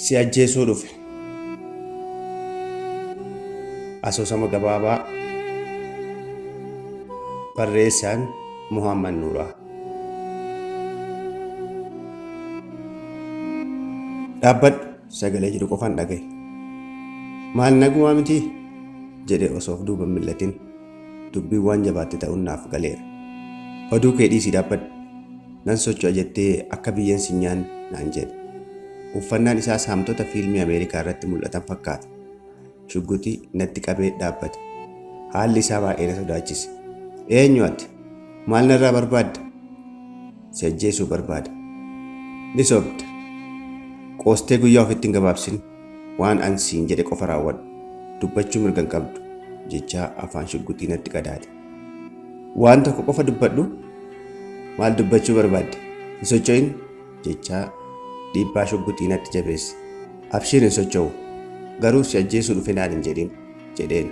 Si ajjeesuu dhufe. Asoosama gabaabaa barreessaan Muhammad Nuuraa. Dhaabbadhu sagalee jedhu qofan dhagaye. Maal nagumaa mitii? Jedhe osoo of duuba hin mil'atin. Dubbiin waan jabaatte ta'uun naaf galeera. Oduu kee dhiisii dhaabbadhu. Nan socho'a jettee akka biyyeen si hin nyaanne naan jedhe. Uffannaan isaa saamtota fiilmii Ameerikaa irratti mul'atan fakkaata. Shugguxii natti qabee dhaabbate. Haalli isaa baay'ee na sodaachise. Eenyu ati? Maal narraa barbaadda? Si ajjeesuu barbaada. Ni sobda. Qoostee guyyaa ofitti hin gabaabsin. Waan an siin jedhe qofa raawwadhu. Dubbachuu mirga hin qabdu, jechaa afaan shugguxii natti qadaade. Waan tokko qofa dubbadhu? Maal dubbachuu barbaadde? Hin socho'in! Jechaa dhiibbaa shugguxii natti jabeesse. Abshiir hin socho'u. Garuu si ajjeesuu dhufe naan hin jedhin, jedheen.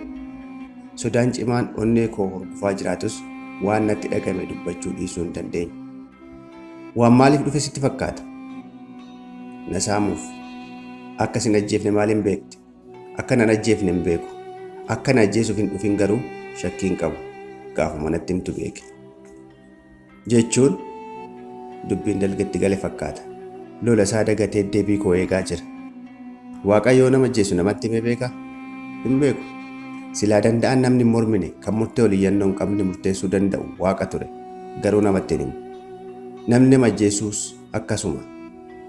Sodaan cimaan onnee koo hurgufaa jiraatus waan natti dhagame dubbachuu dhiisuu hin dandeenye. Waan maaliif dhufe sitti fakkaata? Na saamuuf. Akka sin ajjeefne maaliin beekte? Akka nan ajjeefne hin beeku. Akka na ajjeesuuf hin dhufin garuu shakkii hin qabu. Gaafuma natti himtu beeke. Jechuun dubbiin dalga itti gale fakkaata. Lola isaa dagatee deebii koo eegaa jira. Waaqayyo nama ajjeesu namatti himee beekaa? Hin beeku. Silaa danda'aan namni hin mormine kan murtee ol iyyannoo hin qabne murteessuu danda'u Waaqa ture. Garuu namatti hin himu. Namni nama ajjeesuus akkasuma.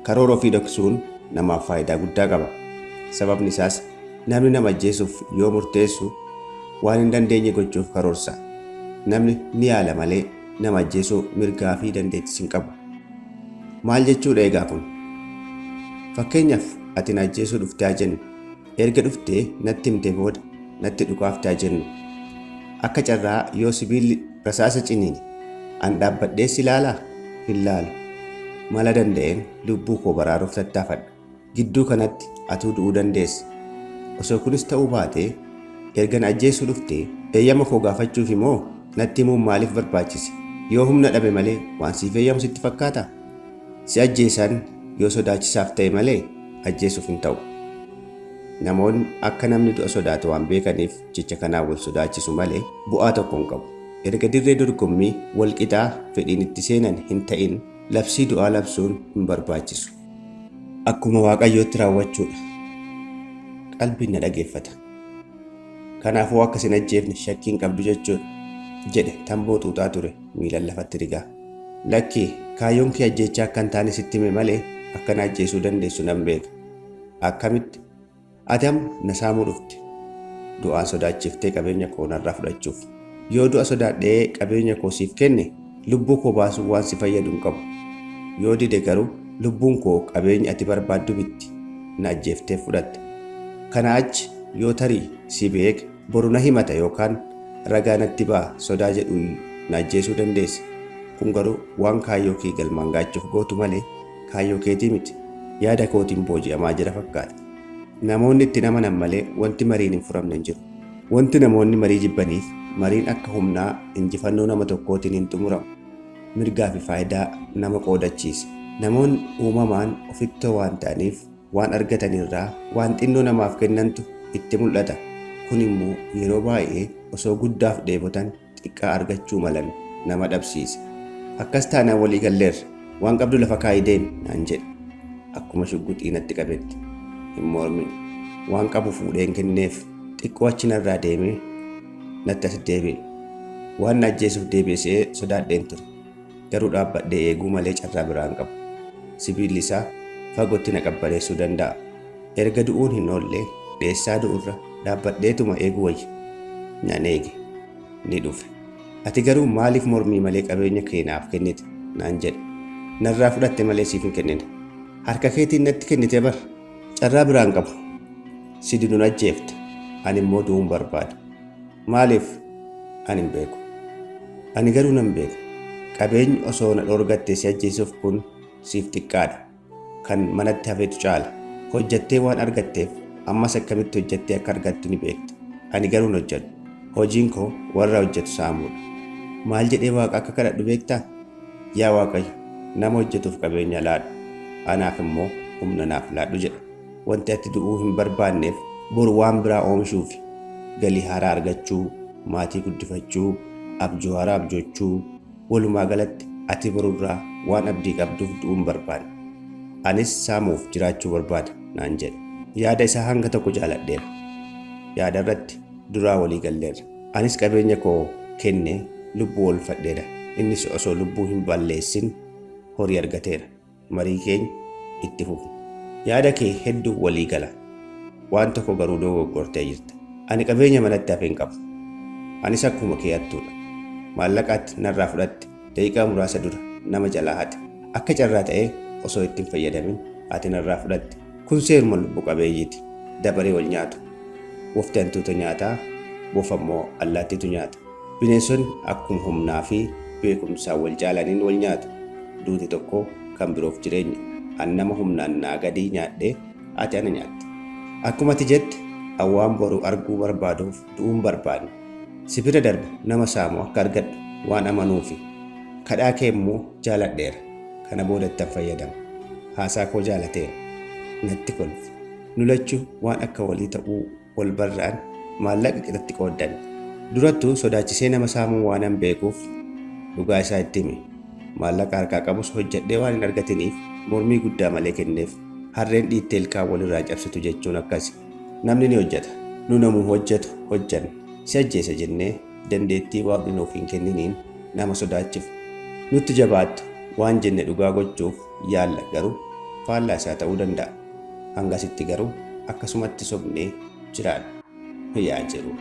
Karoora ofii dhoksuun namaaf faayidaa guddaa qaba. Sababni isaas namni nama ajjeesuuf yoo murteessu waan hin dandeenye gochuuf karoorsa. Namni ni yaala malee nama ajjeesuu mirgaa fi dandeettis hin qabu. Maal jechuudha egaa kun? Fakkeenyaaf ati na ajjeesuu dhufte haa jennu. Erga dhuftee natti himtee booda natti dhukaafte haa jennu. Akka carraa yoo sibiilli rasaasa ciniine an dhaabbadhee si laalaa? Hin laalu. Mala danda'een lubbuu koo baraaruuf tattaafadha. Gidduu kanatti atuu du'uu dandeessa. Osoo kunis ta'uu baatee erga na ajjeesuu dhuftee eeyyama koo gaafachuufi moo natti himuun maaliif barbaachise? Yoo humna dhabe malee waan siif eeyyamu sitti fakkaataa? Si ajjeesan yoo sodaachisaaf ta'e malee ajjeesuuf hin ta'u. Namoonni akka namni du'a sodaatu waan beekaniif jecha kanaan wal sodaachisu malee bu'aa tokko hin qabu. Erga dirree dorgommii wal qixaa fedhiin itti seenan hin ta'in labsii du'aa labsuun hin barbaachisu. Akkuma Waaqayyootti raawwachuudha. Qalbiin na dhageeffata. Kanaafuu akka sin ajjeefne shakkii hin qabdu jechuudha, jedhe tamboo xuuxaa ture miilan lafatti rigaa. Lakki, kaayyoon kee ajjeechaa akka hin taane sitti hime malee akka na ajjeesuu dandeessu nan beeka. Akkamitti? Ati amma na saamuu dhufte. Du'aan sodaachiftee qabeenya koo narraa fudhachuuf. Yoo du'a sodaadhee qabeenya koo siif kenne lubbuu koo baasuun waan si fayyadu hin qabu. Yoo dide garuu lubbuun koo qabeenya ati barbaaddu bitti. Na ajjeeftee fudhatta. Kanaa achi yoo tarii si beeke boru na himata yookaan ragaa natti ba'a sodaa jedhuun na ajjeesuu dandeessa. Kun garuu waan kaayyoo kee galmaan ga'achuuf gootu malee kaayyoo keetii miti. Yaada kootiin booji'amaa jira fakkaata. Namoonni itti hin amanan malee wanti mariin hin furamne hin jiru. Wanti namoonni marii jibbaniif mariin akka humnaa injifannoo nama tokkootiin hin xumuramu. Mirgaa fi faayidaa nama qoodachiisa. Namoonni uumamaan ofittoo waan ta'aniif waan argatan irraa waan xinnoo namaaf kennantu itti mul'ata. Kun immoo yeroo baay'ee osoo guddaaf dheebotan xiqqaa argachuu malan nama dhabsiisa. Akkas taanaan walii galleerra. Waan qabdu lafa kaa'ii deemi naan jedhe. Akkuma shugguxii natti qabetti. Hin mormine. Waan qabu fuudheen kenneef. Xiqqoo achi narraa deemee natti as deebi'e. Waan na ajjeesuuf deebi'e se'ee sodaadheen ture. Garuu dhaabbadhee eeguu malee carraa biraa hin qabu. Sibiilli isaa fagootti na qabbaneessuu danda'a. Erga du'uun hin oollee dheessaa du'urra dhaabbadheetuma eeguu wayya. Nan eege. Ni dhufe. Ati garuu maaliif mormii malee qabeenya kee naaf kennite? Naan jedhe. Narraa fudhatte malee siif hin kennine. Harka keetiin natti kennite bar. Carraa biraa hin qabu. Si diduun ajjeefta. Ani immoo du'uun barbaada. Maaliif? Ani hin beeku. Ani garuu nan beeka. Qabeenyi osoo na dhoorgattee si ajjeesuuf kun siif xiqqaadha. Kan manatti hafetu caala. Hojjattee waan argatteef ammas akkamitti hojjattee akka argattu ni beekta. Ani garuu hin hojjedhu. Hojiin koo warra hojjetu saamuudha. Maal jedhee Waaqa akka kadhadhu beektaa? Yaa Waaqayyo, nama hojjetuuf qabeenya laadhu, anaaf immoo humna naaf laadhu jedha. Wanti ati du'uu hin barbaanneef boru waan biraa oomishuufi galii haaraa argachuu, maatii guddifachuu, abjuu haaraa abjoochuu, walumaa galatti ati borurraa waan abdii qabduuf du'uu hin barbaanne. Anis saamuuf jiraachuu barbaada naan jedhe. Yaada isaa hanga tokko jaaladheera. Yaada irratti duraa walii galleerra. Anis qabeenya koo kennee lubbuu oolfadheera. Innis osoo lubbuu hin balleessin horii argateera. Marii keenya itti fufne. Yaada kee hedduu walii gala. Waan tokko garuu dogoggortee jirta. Ani qabeenya manatti hafe hin qabu. Anis akkuma kee hattuudha. Maallaqa ati narraa fudhatte daqiiqaa muraasa dura nama jalaa hate. Akka carraa ta'ee osoo itti hin fayyadamin ati narraa fudhatte. Kun seeruma lubbu qabeeyyiiti. Dabaree wal nyaatu. Bofti hantuuta nyaataa, bofa immoo allaattiitu nyaata. Bineensonni akkuma humnaa fi beekumsaan wal caalaniin wal nyaatu. Duuti tokko kan biroof jireenya. An nama humnaan naa gadii nyaadhee ati ana nyaatte. Akkuma ati jette an waan boru arguu barbaaduuf du'uu hin barbaanne. Si bira darbe nama saamu akka argadhu waan amanuufi. Kadhaa kee immoo jaaladheera. Kana booda ittan fayyadama. Haasaa koo jaalateera. Natti kolfe. Nu lachuu waan akka walii ta'uu wal barraan maallaqa qixatti qooddanne. Durattuu sodaachisee nama saamuu waanan beekuuf dhugaa isaa itti hime. Maallaqa harkaa qabus hojjedhee waan hin argatiniif mormii guddaa malee kenneef. Harreen dhiittee ilkaan walirraa cabsitu jechuun akkasi. Namni ni hojjeta. Nu namuu hojjetu hojjanna. Si ajjeesa jennee dandeettii waaqni nuuf hin kenniniin nama sodaachifna. Nutti jabaattu waan jenne dhugaa gochuuf yaalla garuu faallaa isaa ta'uu danda'a. Hangasitti garuu akkasumatti sobnee jiraanna. Yaa jiru.